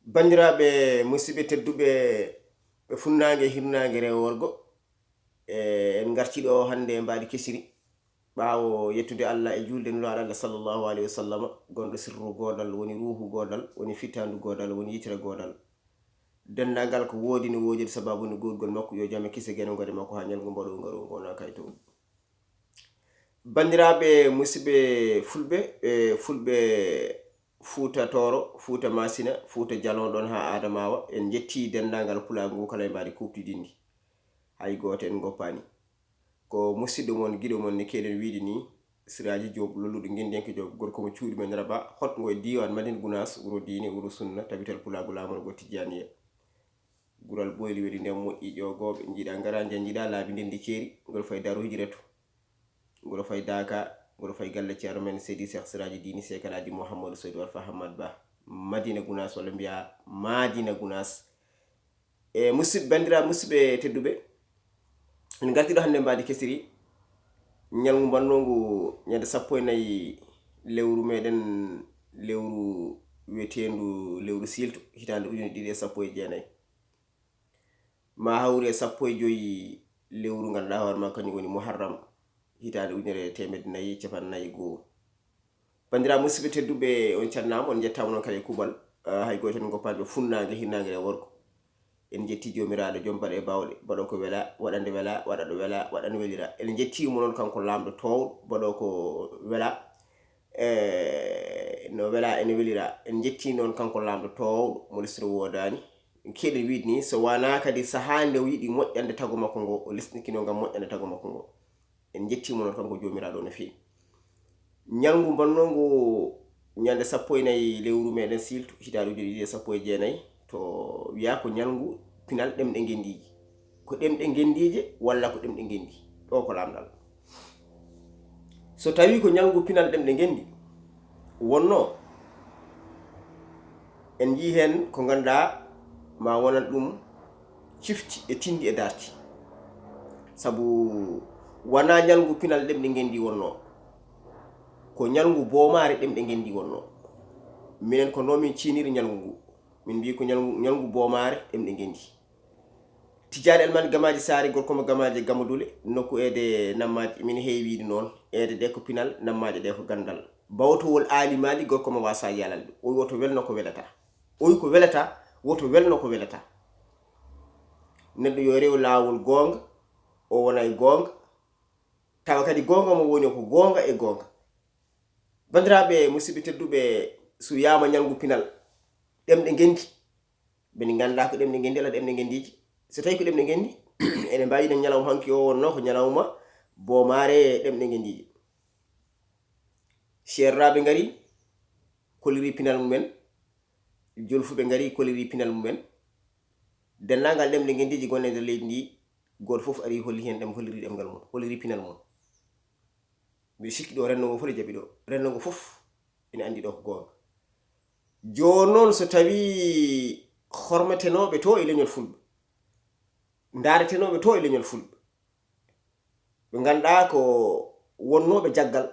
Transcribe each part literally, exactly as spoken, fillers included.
Banndiraaɓe musidɓe tedduɓe, ɓe funnaange, hirnaange, rewo, worgo, e en ngartii ɗo hannde e mbaadi kesiri. Ɓaawo yettude Allah e juulde Nulaaɗo Allah sallallahu alayhi wa sallama, gonɗo sirru goodal, woni ruuhu goodal, woni fittaandu goodal, woni yitere goodal. Denndaangal ko woodi no woodi sababu no goodgol makko, yo jam e kise geno ngari makko haa ñalngu mbaɗo ngaro ngona kay to. Banndiraaɓe musidɓe fulɓe, e fulɓe Fuuta Tooro, Fuuta Masina, Fuuta Jalon ɗon haa Adamawa, en njettii denndaangal pulaagu ngu kala e mbaadi kuuɓtidinndi. Hay gooto en ngoppaani. Ko musidɗo mon, giɗo mon ni keɗen wiide ni, Siraaji Joob, lolluɗo ngenndiyanke Joob, gorko mo cuuɗi men Raba, hoɗngo e diiwaan Madina Gunaas, wuro diine, wuro sunna, tabital pulaagu laamorgo Tijjaaniya. Gural Boyli weli nden moƴƴi ƴoogooɓe, njiɗa ngaraanja, njiɗa laabi nden ndi ceeri, ngol fay Daaru Hijratu, ngol fay Daaka, ngol fay galle Ceerno men Seydi Seex Siraaji Diini Seex Alaaji Muhammadu Soydu Alfa Hammad Ba, Madina Gunaas, walla mbiya Madina Gunaas. E musidɓe, banndiraaɓe musidɓe tedduɓe, en ngartii ɗo hannde mbaadi kesiri, ñalngu mbannongu ñande sappo e nayi lewru meɗen, lewru wiyeteendu lewru siilto, hitaande ujune ɗiɗi e sappo e jeenayi. Ma hawri e sappo e joyi lewru ngannduɗaa hoore ma, kañum woni Muharram, hitaande ujunere e teemedde nayi e cappanɗe nayi e goo. Banndiraaɓe musidɓe tedduɓe, on calminaama, on njettaama noon kala e kuuɓal. Ah, hay gooto en ngoppaani ɓe funnaange, hirnaange, rewo, worgo. En njettii Joomiraaɗo, joom baɗe e baawɗe, baɗo ko wela, waɗande wela, waɗa ɗo wela, waɗa no welira. En njettii mo noon kanko Laamɗo toowɗo, baɗo ko wela, e no wela, ene welira. En njettii noon kanko Laamɗo toowɗo, mo lesre woodaani. Keɗen wiide ni, so wanaa kadi sahaa nde o yiɗi moƴƴande tago makko ngo, o lesɗinkino ngam moƴƴande tago makko ngo. En njettii mo noon kanko Joomiraaɗo no feewi. Ñalngu mbannongu ñande sappo e nayi lewru meɗen siilto, hitaande ujunere ɗiɗi e sappo e jeenayi, to wiyaa ko ñalngu pinal ɗemɗe ngenndiije. Ko ɗemɗe ngenndiije walla ko ɗemɗe ngenndi? Ɗo ko laamɗal. So tawii ko ñalngu pinal ɗemɗe ngenndi wonnoo, en njii heen ko ngannduɗaa ma wonan ɗum cifti e tinndi e darti. Sabu wanaa ñalngu pinal ɗemɗe ngenndi wonnoo, ko ñalngu boomaare ɗemɗe ngenndi wonnoo. Minen ko noon min ciiniri ñalngu ngu. Min mbii ko ñalngu, ñalngu boomaare ɗemɗe ngenndi. Tijjaani Almaami Gamaaji Saari, gorko mo Gamaaji e Gamodule, nokku eede Nammaaji, min heewi wiide noon, eede ɗe ko pinal, Nammaaji ɗe ko ganndal. Bawtowol Aali Maali, gorko mo Waasa Yalal, oy woto welno ko welata. Oy ko welata, woto welno ko welata. Neɗɗo yo rew laawol goonga, o wona e goonga, tawa kadi goonga mo woni ko goonga e goonga. Banndiraaɓe musidɓe tedduɓe, so wiyaama ñalngu pinal ɗemɗe ngenndi, ɓe nganndaa ko ɗemɗe ngenndi, ala ɗemɗe ngenndiije. So tawii ko ɗemɗe ngenndi, ene mbaawi ɗen ñalawma hanki o wonnoo ko ñalawma boomaare ɗemɗe ngenndiije. Seernaaɓe ngari, kolliri pinal mumen, jolfuɓe ngari, kolliri pinal mumen. Denndaangal ɗemɗe ngenndiije gonɗe e nder leydi ndi, gooto fof ari holli heen ɗem-, holliri ɗemngal mum, holliri pinal mum. Mbiɗo sikki ɗo renndo ngo fof ene jaɓi ɗo. Renndo ngo fof ene anndi ɗo ko goonga. Jooni noon, so tawii hormetenooɓe to e leñol Fulɓe, ndaaretenooɓe to e leñol Fulɓe, ɓe ngannduɗaa ko wonnooɓe jaggal,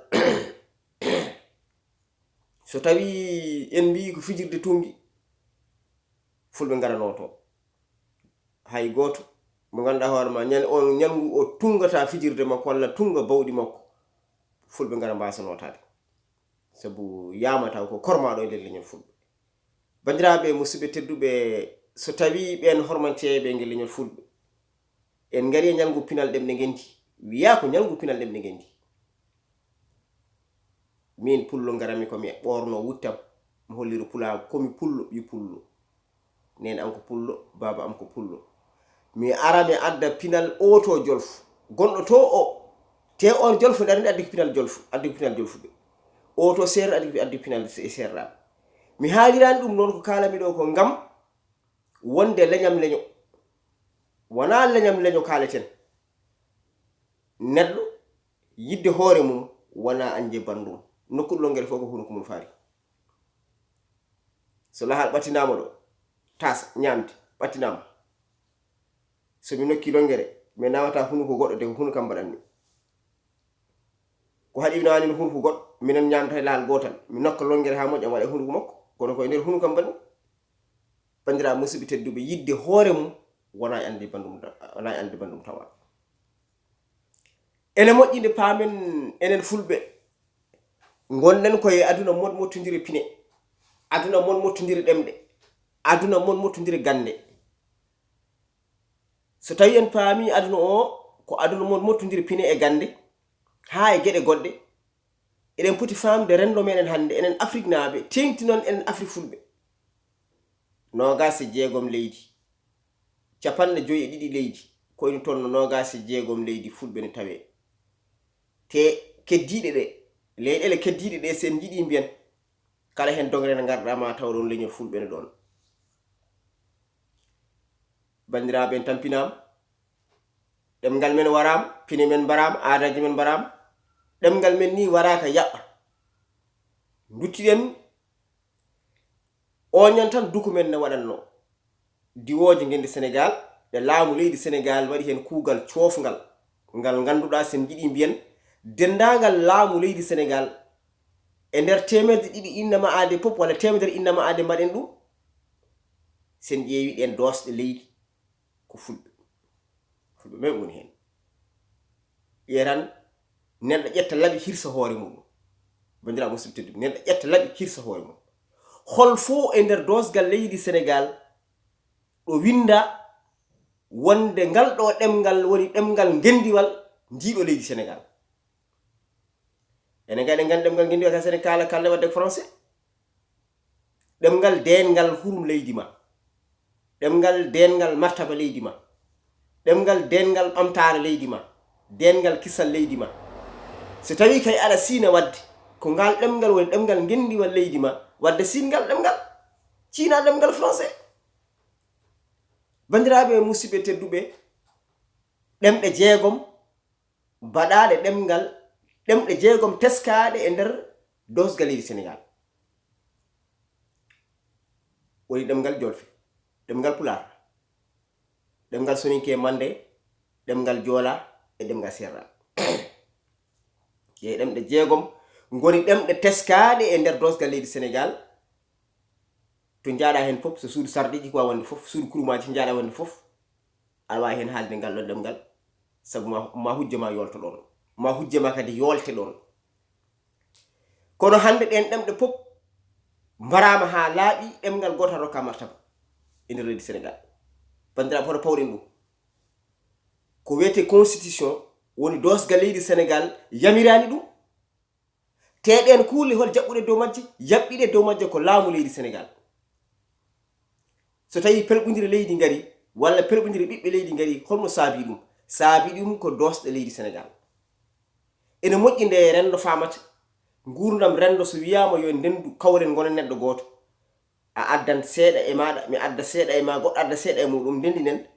so tawii en mbii ko fijirde tunngi, Fulɓe ngaranoo to. Hay gooto mo ngannduɗaa hoore ma, ñal-, on ñalngu o tunngata fijirde makko walla tunnga bawɗi makko, Fulɓe ngara mbaasa nootaade. Sabu yamata ko kormaaɗo e nder leñol Fulɓe. Banndiraaɓe musidɓe tedduɓe, so tawii ɓeen hormanteeɓe e ngel leñol Fulɓe, en ngarii e ñalngu pinal ɗemɗe ngenndi, wiyaa ko ñalngu pinal ɗemɗe ngenndi. Min pullo ngaranmi ko mi ɓoorno wuttam, mi hollira pulaagu ko mi pullo, ɓii pullo. Neene am ko pullo, baaba am ko pullo. Mi ara mi adda pinal oo to jolfo. Gonɗo to o, te oon jolfo ne ari ne addi ko pinal jolfo, addi ko pinal jolfuɓe. Oo to seereer addi, addi pinal se-, seereraaɓe. Mi haaliraani ɗum noon ko kaalanmi ɗo ko ngam wonde leñam leño. Wonaa leñam leño kaaleten. Neɗɗo yiɗde hoore mum wonaa añde banndum. Nokkuɗo lonngere fof ko hunuko mum faari. So lahal ɓattinaama ɗo, taas ñaamde ɓattinaama. So mi nokki lonngere, mi naawata hunuko goɗɗo de ko hunuko am mbaɗanmi. Ko haɗi mi naawani hunuko goɗɗo, minen ñaamata e lahal gootal, mi nokka lonngere haa moƴƴa mi waɗa e hunuko makko. Kono ko e nder hunu kam bani, banndiraaɓe musidɓe tedduɓe, yiɗde hoore mum wona e annde banndum, wona e annde banndum tawa. Ene moƴƴi nde paamen enen Fulɓe, ngonɗen ko e aduna mon mottondire pine, aduna mon mottondire ɗemɗe, aduna mon mottondire gannde. So tawi en paami aduna o ko aduna mon mottondire pine e gannde, haa e geɗe goɗɗe, eɗen poti faamde renndo meɗen hannde, enen Afriknaaɓe, teeŋtinon enen Afrik Fulɓe. Noogaas e jeegom leydi, capanɗe joy e ɗiɗi leydi, ko ene tolno noogaas e jeegom leydi Fulɓe ne tawee. Te keddiiɗe ɗe, leyɗeele keddiiɗe ɗe, so en njiɗi mbiyen, kala heen dogre ne ngarɗa ma taw ɗoon leñol Fulɓe ne ɗoon. Banndiraaɓe, en tampinaama, ɗemngal men waraama, pine men mbaraama, aadaaji men mbaraama, ɗemngal men ni waraaka yaɓɓa. Nduttiɗen oñan tan duku men ne waɗatno. Diwooje ngenndi Senegaal, ɗe laamu leydi Senegaal waɗi heen kuugal coofngal, ngal ngannduɗaa, sen njiɗi mbiyen, denndaangal laamu leydi Senegaal, e nder teemedde ɗiɗi innama aade pop, walla teemedere innama aade mbaɗen ɗum, sen ƴeewi ɗeen doosɗe leydi, ko Fulɓe. Fulɓe men woni heen. Ƴeetan, neɗɗo ƴetta laɓi hirsa hoore muɗum. Banndiraaɓe musidɓe tedduɓe, neɗɗo ƴetta laɓi hirsa hoore mum. Hol foo e nder doosgal leydi Senegaal ɗo winnda wonde ngal ɗo ɗemngal woni ɗemngal ngenndiwal ndiiɗo leydi Senegaal? Enen kay eɗen nganndi ɗemngal ngenndiwal ka Senegaal, kala waɗde ko français. Ɗemngal deenngal hurum leydi ma, ɗemngal deenngal martaba leydi ma, ɗemngal deenngal ɓamtaare leydi ma, deenngal kisal leydi ma. So tawii kay aɗa siina waɗde ko ngal ɗemngal woni ɗemngal ngenndiwal leydi ma, waɗde siin ngal ɗemngal, ciina ɗemngal français. Banndiraaɓe musidɓe tedduɓe, ɗemɗe jeegom baɗaaɗe ɗemngal, ɗemɗe jeegom teskaaɗe e nder doosgal leydi Senegaal. Woni ɗemngal Jolfe, ɗemngal Pulaar, ɗemngal Soninke Mande, ɗemngal Joola e ɗemngal Seereer. Ɗee ɗemɗe jeegom ngoni ɗemɗe teskaaɗe e nder doosgal leydi Senegaal. To njaaɗa heen fof, so suudu sarɗiiji ko waawi wonde fof, suudu kurumaaji njaaɗa wonde fof, aɗa waawi heen haalde ngal ɗon ɗemngal, sabu ma, ma hujja ma yoolto ɗoon, ma hujja ma kadi yoolte ɗoon. Kono hannde ɗeen ɗemɗe fof mbaraama haa laaɓi, ɗemngal gootal rokka martaba e nder leydi Senegaal. Banndiraaɓe, hoto pawɗen ɗum. Ko wiyetee constitution woni doosgal leydi Senegaal yamiraani ɗum. Te ɗeen kuule hol jaɓɓuɗe dow majje? Jaɓɓiiɗe dow majje ko laamu leydi Senegaal. So tawii pelɓondire leydi ngari, walla pelɓondire ɓiɓɓe leydi ngari, holno saabii ɗum? Saabii ɗum ko doosɗe leydi Senegaal. Ene moƴƴi nde renndo faamata, nguurndam renndo so wiyaama yo en ndenndu kawren ngonen neɗɗo gooto. A addan seeɗa e maaɗa, mi adda seeɗa e maa, goɗɗo adda seeɗa e muɗum, ndenndinen,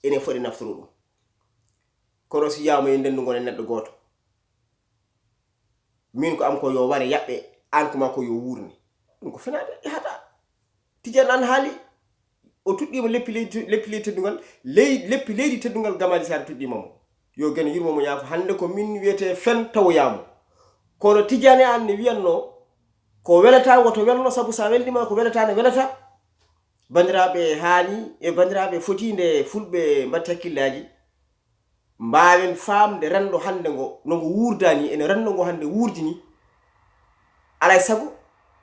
ene foti naftoro ɗum. Kono so wiyaama yo en ndenndu ngonen neɗɗo gooto, min ko am ko yo ware yaɓɓe, aan ko ma ko yo wuurne. Ɗum ko fenaande, yahataa. Tijaan Aan haali, o tuɗɗiima leppi leydi, leppi leydi teddungal, ley, leppi leydi teddungal Gamaaji Saare tuɗɗiima mo. Yo Geno yurmo mo yaafo. Hannde ko min wiyetee fen tawoyaa mo. Kono Tijaani Aan ne wiyatnoo, ko welataa woto welno, sabu so a welniima ko welataa ne welataa. Banndiraaɓe haani e banndiraaɓe foti nde Fulɓe mbaɗti hakkillaaji, mbaawen faamde renndo hannde ngo, no ngo wuurdaani, e no renndo ngo hannde wuurdini. Alaa e sago,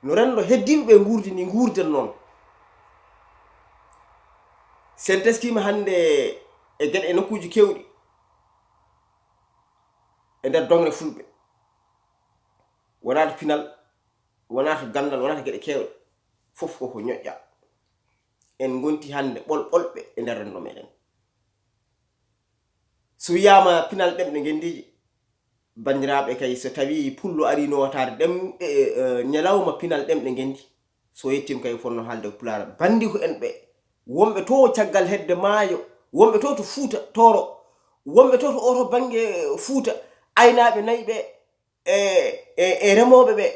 no renndo heddiiɓe ɓe nguurdini, nguurden noon. So en teskiima hannde e geɗe, e nokkuuji keewɗi e nder doŋre Fulɓe, wonaa to pinal, wonaa to ganndal, wonaa to geɗe keewɗe, fof ko ko ñoƴƴa. En ngonti hannde ɓolɓolɓe e nder renndo meɗen. So wiyaama pinal ɗemɗe ngenndiije, banndiraaɓe, kay so tawii pullo arii no wataade ɗem-, e, e, ñalawma pinal ɗemɗe ngenndi, so yettiima kay fotnoo haalde ko pulaar. Banndiko en ɓe, wonɓe to caggal hedde maayo, wonɓe to to Fuuta Tooro, wonɓe to to oto bannge Fuuta, aynaaɓe nayi ɓe, e, e, e remooɓe ɓe,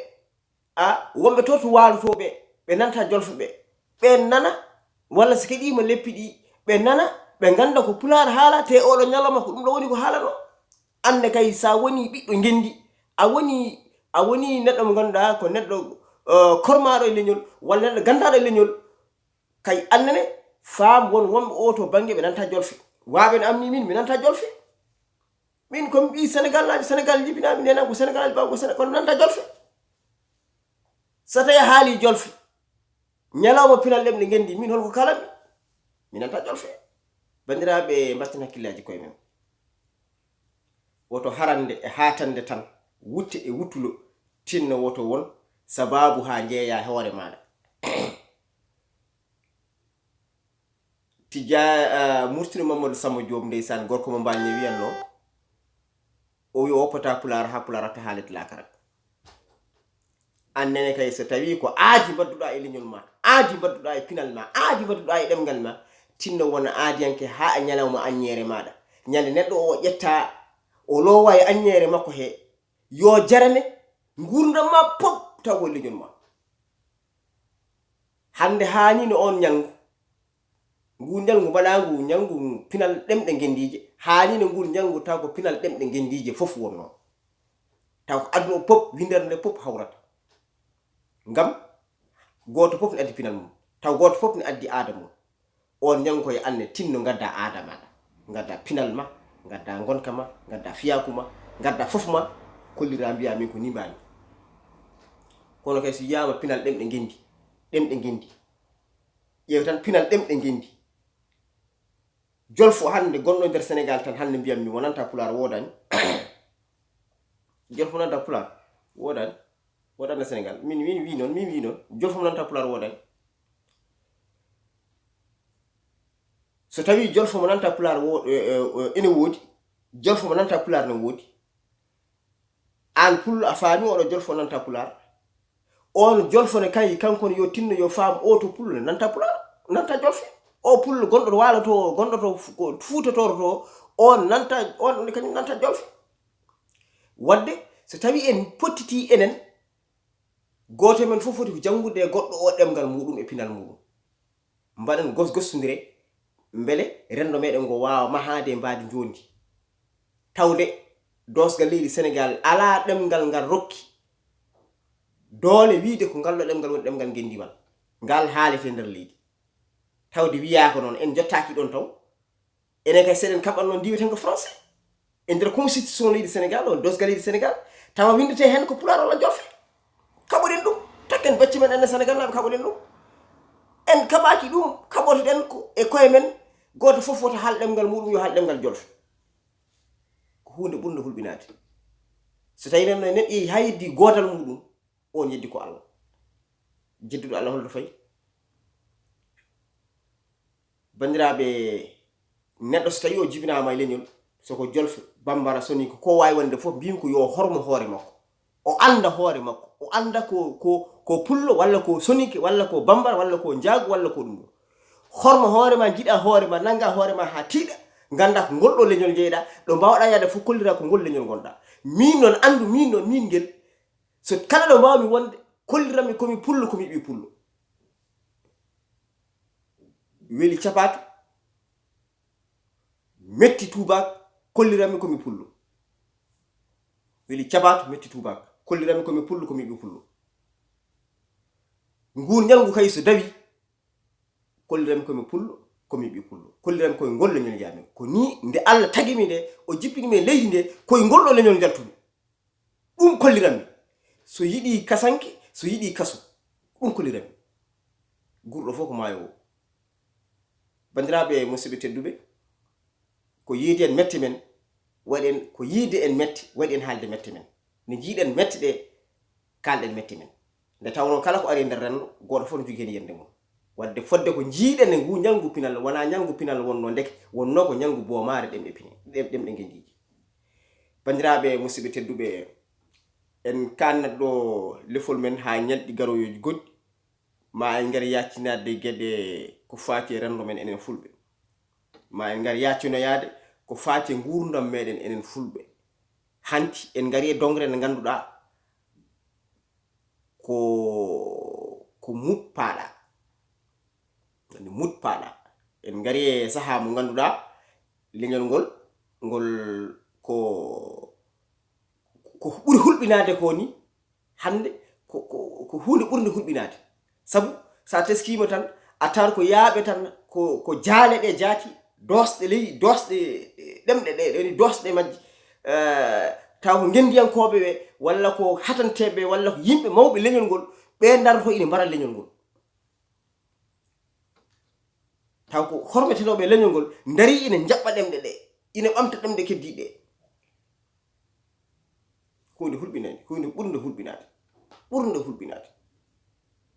a, wonɓe to to Waalo to ɓe, ɓe nanta Jolfe ɓe, ɓe nana, walla so keɗiima leppi ɗi, ɓe nana, ɓe ngannda ko pulaar haala, te oɗo ñalawma ko ɗum ɗo woni ko haalanoo. Aan ne kay, so a wonii ɓiɗɗo ngenndi, a wonii, a wonii neɗɗo mo ngannduɗaa ko neɗɗo, eh, kormaaɗo e leñol, walla neɗɗo ganndaaɗo e leñol, kay annene, faam won wonɓe oo to bannge ɓe nanta jolfe. Waaɓe no am ni min, mi nanta jolfe. Min ko mi ɓii Senegal, laabi Senegal jibinaa, mi nenan ko Senegal, laabi baaba ko Senegal, kono mi nanta jolfe. So tawi a haali jolfe, ñalawma pinal ɗemɗe ngenndi, min holko kalanmi? Mi nanta jolfe. Banndiraaɓe, mbatten hakkillaaji koye men. Woto harande e haatande tan, wutte e wuttulo, tinno woto won sabaabu haa njeeyaa hoore maaɗa. Tijja, ah, Murtino Mamadou Samba Diop, ndeysaan, gorko mo Mbaññe wiyanno, o wi o woppata Pulaar haa Pulaar watta haalete laakara. Aan nene kay, so tawii ko aadi mbaɗduɗaa e leñol ma, aadi mbaɗduɗaa e pinal ma, aadi mbaɗduɗaa e ɗemngal ma, tinno wona aadiyanke haa e ñalawma aññeere maaɗa. Ñande neɗɗo o ƴetta, o loowa e aññeere makko he, yo jarane nguurndam ma pop taw ko e leñol ma. Hannde haanino on ñalngu, ngu ñalngu mbaɗaangu ñalngu pinal ɗemɗe ngenndiije, haanino ngul ñalngu taw ko pinal ɗemɗe ngenndiije fof wonnoo. Taw ko aduna o pop, winndere nde pop hawrata. Ngam gooto pop ne addi pinal mum, taw gooto pop ne addi aada mum. On ñalngu ko e aan ne, tinno ngadda aada maaɗa, ngadda pinal ma, ngadda ngonka ma, ngadda fiyaaku ma, ngadda fof ma, kollira mbiya min ko ni mbaami. Kono kay so yiyaama pinal ɗemɗe ngenndi, ɗemɗe ngenndi. Ƴeew tan pinal ɗemɗe ngenndi. Jolfo hannde gonɗo nder Senegal tan hannde mbiyammi mo nanta Pulaar woodani. Jolfo nanta Pulaar woodani. Woodani Senegal. Min, min wi noon, min wi noon. Jolfo mo nanta Pulaar woodani. So tawii jolfo mo nanta Pulaar wo-, e, e, e, ene woodi, jolfo mo nanta Pulaar ne woodi. Aan pullo a faami oɗo jolfo nanta Pulaar. On jolfo ne kay, kanko ne yo tinno, yo faam o to pullo ne nanta Pulaar, nanta jolfe. O pullo gonɗo to waalo to, gonɗo to fu-, ko Fuuta Tooro to, on nanta, on ne kañum nanta jolfe. Wadde, so tawii en pottitii enen, gooto men fof foti ko janngude e goɗɗo o ɗemngal muuɗum e pinal muuɗum. Mbaɗen gos-, gostondiral, mbele renndo meɗen ngo waawa mahaade e mbaadi njondi. Tawde doosgal leydi Senegal alaa ɗemngal ngal rokki doole wiyde ko ngal ɗo ɗemngal woni ɗemngal ngenndiwal. Ngal haalete nder leydi. Tawde wiyaaka noon, en njottaaki ɗoon taw. Enen kay, seɗen kaɓan noon ndiweten ko français. E nder constitution leydi Senegal, o doosgal leydi Senegal, tawa winndete heen ko Pulaar walla Jolfe. Kaɓoɗen ɗum. Takken bacci men enen Senegal naaɓe, kaɓoɗen ɗum. En kaɓaaki ɗum, kaɓotoɗen ko e koye men, gooto fof wota haal ɗemngal muuɗum, yo haal ɗemngal Jolfe. Ko huunde ɓurnde hulɓinaade. So tawii nen no neɗɗo yehi haa yeddi gootal muuɗum, on yeddi ko Allah. Jedduɗo Allah holto fayi? Banndiraaɓe, neɗɗo so tawii o jibinaama e leñol, so ko Jolfe, Bambara, Soninke, ko waawi wonde fof, mbiymi ko yo o hormo hoore makko. O annda hoore makko. O annda ko, ko, ko pullo, walla ko Soninke, walla ko Bambara, walla ko Njaago, walla ko ɗum ɗo. Hormo hoore ma, njiɗa hoore ma, nannga hoore ma haa tiiɗa, ngannda ko ngol ɗo leñol njeyɗa, ɗo mbaawɗa yaade fof kollira ko ngol leñol ngonɗa. Miin noon, anndu miin noon, miin ngel, so kala ɗo mbaawmi wonde, kolliranmi ko mi pullo, ko mi ɓii pullo. Weli capaatu, metti tuubaak, kolliranmi ko mi pullo. Weli capaatu, metti tuubaak, kolliranmi ko mi pullo, ko mi ɓii pullo. Nguun ñalngu kay so dawi, kolliranmi ko mi pullo, ko mi ɓii pullo. Kolliranmi koye ngol leñol njahmi. Ko nii nde Allah tagi mi nde, o jippini mi e leydi nde, koye ngol ɗo leñol njaltumi. Ɗum kolliranmi. So yiɗi kasanke, so yiɗi kaso, ɗum kolliranmi. Guurɗo fof ko maayo o. Banndiraaɓe, musidɓe tedduɓe, ko yiide en mette men, waɗi en, ko yiide en mette, waɗi en haalde mette men. Nde njiiɗen mette ɗe, kaalɗen mette men. Nde tawnoo kala ko ari e nder renndo, gooto fof no jogii heen yiyannde mum. Waɗde fodde ko njiiɗen e nguu ñalngu pinal, wonaa ñalngu pinal wonnoo ndeke, wonnoo ko ñalngu boomaare ɗemɗe pine, ɗem-, ɗemɗe ngenndiiji. Banndiraaɓe, musidɓe tedduɓe, en kaannat ɗo lefol men haa ñalɗi garoyooji goɗɗi, ma en ngar yaaccinaade geɗe ko faati e renndo men enen Fulɓe. Ma en ngar yaaccinoyaade ko faati e nguurndam meɗen enen Fulɓe. Hanti en ngari e dongre nde ngannduɗaa ko, ko mut paaɗa. Woni mut paaɗa. En ngari e sahaa mo ngannduɗaa leñol ngol, ngol ko, ko ɓuri hulɓinaade ko ni hannde ko, ko, ko huunde ɓurnde hulɓinaade. Sabu so a teskiima tan, a tawan ko yaaɓe tan, ko, ko jaale ɗe jaati, doosɗe ley, doosɗe, eh, ɗemɗe ɗe, ɗe woni doosɗe majje. Eh, taw ko ngenndiyankooɓe ɓe, walla ko hatanteeɓe, walla ko yimɓe mawɓe leñol ngol, ɓe ndaroto ina mbara leñol ngol. Taw ko hormetenooɓe leñol ngol ndarii ina njaɓɓa ɗemɗe ɗe, ina ɓamta ɗemɗe keddiiɗe ɗe. Huunde hulɓinande, huunde ɓurnde hulɓinaade, ɓurnde hulɓinaade.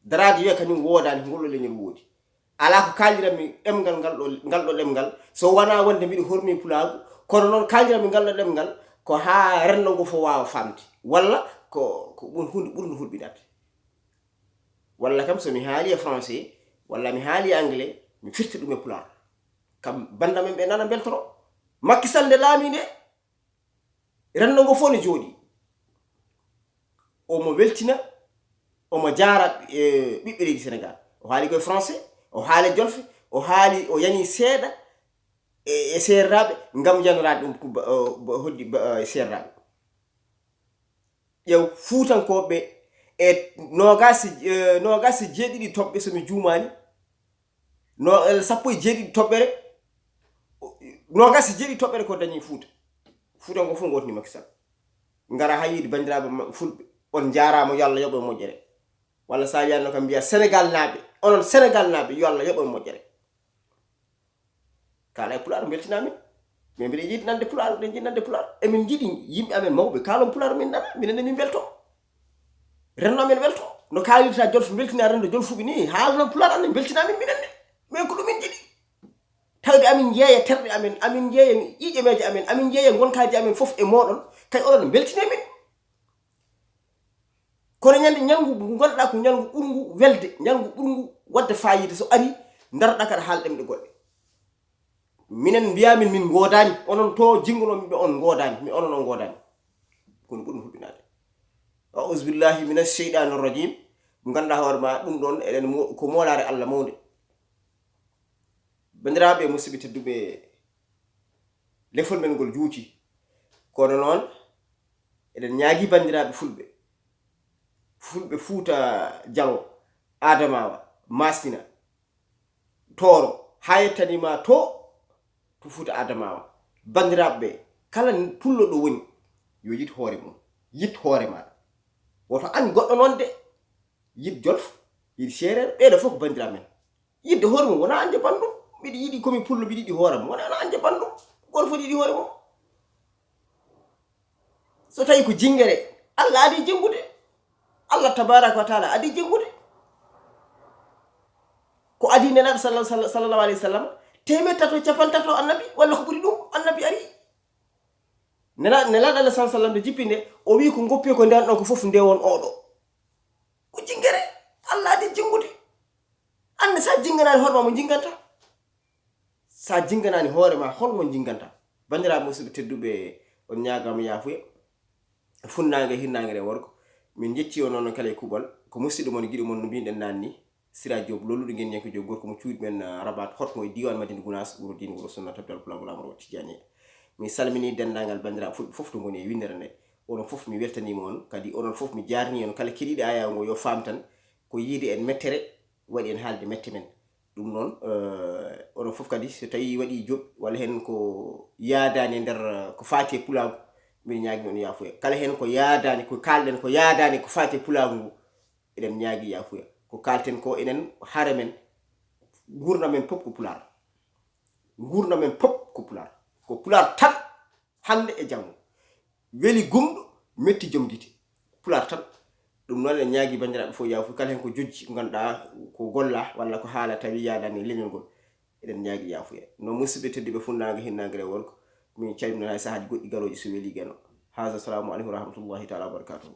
Daraade wiya kañum woodaani, ko ngol ɗo leñol woodi. Alaa ko kaaldiranmi ɗemngal ngal ɗo, ngal ɗo ɗemngal, so wonaa wonde mbiɗo hormi pulaagu, kono noon kaaldiranmi ngal ɗo ɗemngal ko haa renndo ngo fof waawa faamde, walla ko, ko ɓur-, huunde ɓurnde hulɓinaade. Walla kam so mi haali e français, walla mi haali e anglais, mi firta ɗum e pulaar. Kam bannda men ɓe nana mbeltoro. Macky Sall nde laami nde, renndo ngo fof ne jooɗi. Omo weltina, omo jaara, eh, ɓiɓɓe leydi Sénégal. O haali koye français, o haali e jolfe, o haali, o yani seeɗa e, e seereraaɓe ngam yanoraade ɗum ko ba-, o, ba-, hoddi ba-, e seereraaɓe. Ƴeew, Fuutankooɓe e noogaas e, eh, noogaas e jeeɗiɗi toɓɓe, so mi juumaani, no, eh, sappo e jeeɗiɗi toɓɓere, noogaas e jeeɗiɗi toɓɓere ko dañi Fuuta. Fuutankoo fof ngootni Macky Sall. Ngara haa yiide banndiraaɓe ma-, Fulɓe, on njaaraama, yo Allah yoɓ on moƴƴere. Walla so a wiyanno kam mbiya Sénégal naaɓe, onon Sénégal naaɓe, yo Allah yoɓ on moƴƴere. Kaala e pulaar, mbeltinaa min. Min mbiɗa yiɗi nande pulaar, mbiɗa yiɗi nande pulaar. Emin njiɗi yimɓe amen mawɓe kaalon pulaar, min nana, minen ne min mbelto. Renndo amen welto. No kaalirta jolfo, mbeltina renndo jolfuɓe ni, haalno pulaar amen, mbeltinaa min minen ne. Min ko ɗum min njiɗi. Tawde amin njeeya terɗe amen, amin njeeya ƴiiƴameeje amen, amin njeeya ngonkaaji amen fof e mooɗon, kay oɗon mbeltine min. Kono ñande, ñalngu ngu ngonɗaa ko ñalngu ɓurngu welde, ñalngu ɓurngu waɗde faayiida, so ari, ndaroɗaa kaɗa haal ɗemɗe goɗɗe. Minen mbiyaa min, min ngoodaani, onon to jinngunoomi ɓe on ngoodaani, mi onon on ngoodaani. Ko ɗum ɓurmi hulɓinaade. A'uuzu billaahi mina sheyɗaani rajim. Mo ngannduɗaa hoore ma, ɗum ɗoon eɗen mo-, ko moolaare Allah mawnde. Banndiraaɓe, musidɓe tedduɓe, lefol men ngol juuti. Kono noon, eɗen ñaagii banndiraaɓe Fulɓe, Fulɓe Fuuta Jaloo, Adamawa, Masina, Tooro, haa yettanii ma to, to Fuuta Adamawa. Banndiraaɓe ɓe, kala pullo ɗo woni, yo yid hoore mum, yid hoore ma. Woto an goɗɗo noon de, yid Jolof, yid Seereer, ɓee ɗoo fof ko banndiraaɓe men. Yidde hoore mum wonaa añde banndum. Mbiɗa yiɗi ko mi pullo, mbiɗa yiɗi hoore am. Wonaa añde banndum. Gooto fof yiɗi hoore mum. So tawii ko jinngere, Allah adii jinngude. Allah tabaaraka wa taala adii jinngude. Ko adii Nelaaɗo salla-, salla-, sallallahu alayhi wa sallam, teemeɗɗe tato e cappanɗe tato Annabi, walla ko ɓuri ɗum, Annabi ari. Nela-, Nelaaɗo Allah sallallahu alayhi wa sallam nde jippi nde, o wii ko ngoppi ko nden ɗon ko fof nde won oɗo. Ko jinngere, Allah adii jinngude. An ne, so a jinnganaani hoore ma, mo jinnganta? So a jinnganaani hoore ma, hol mo jinnganta? Banndiraaɓe musidɓe tedduɓe, on ñaagaama yaafuya. Fuɗnaange, hirnaange, rewo, worgo. Min njetti on noon kala e kuuɓal. Ko musidɗo mon, giɗo mon, no mbiyɗen naane ni, Sira Diop, lolluɗo ngenndiyanke Diop, gorko mo cuuɗi men, ah, Rabat, hotmo e diiwaan Madina Gunaas, wuro diine, wuro sunna, tabital Pulaar, wuro Laamorgo Tijaani. Mi salminii denndaangal banndiraaɓe Fulɓe fof to ngoni e winndere nde. Onon fof mi weltaniima on, kadi onon fof mi jaarnii on. Kala keɗiiɗo ayaawo ngo yo faam tan ko yiide en mettere waɗi en haalde mette men. Ɗum noon, eh, onon fof kadi, so tawii waɗii joɓi walla heen ko yaadaani e nder, eh, ko faati e pulaagu, mbiɗa ñaagii on yaafuya. Kala heen ko yaadaani, ko kaalɗen ko yaadaani ko faati e pulaagu ngu, eɗen ñaagii yaafuya. Ko kaalten ko enen, hare men, nguurndam men fof ko pulaar. Nguurndam men fof ko pulaar. Ko pulaar tan. Hannde e janngo. Weli gumɗo, metti joom gite. Pulaar tan. Ɗum noon, en ñaagii banndiraaɓe fof yaafuya, kala heen ko jojji, ko ngannduɗaa ko golla walla ko haala tawi yaadaani e leñol ngol. Eɗen ñaagii yaafuya. No musidɓe tedduɓe fuɗnaange, hirnaange, rewo, worgo, min calminaa e sahaaji goɗɗi garooji so welii Geno. Haza, salaamu aleykum wa rahmatullahi taala wa barakaatuhu.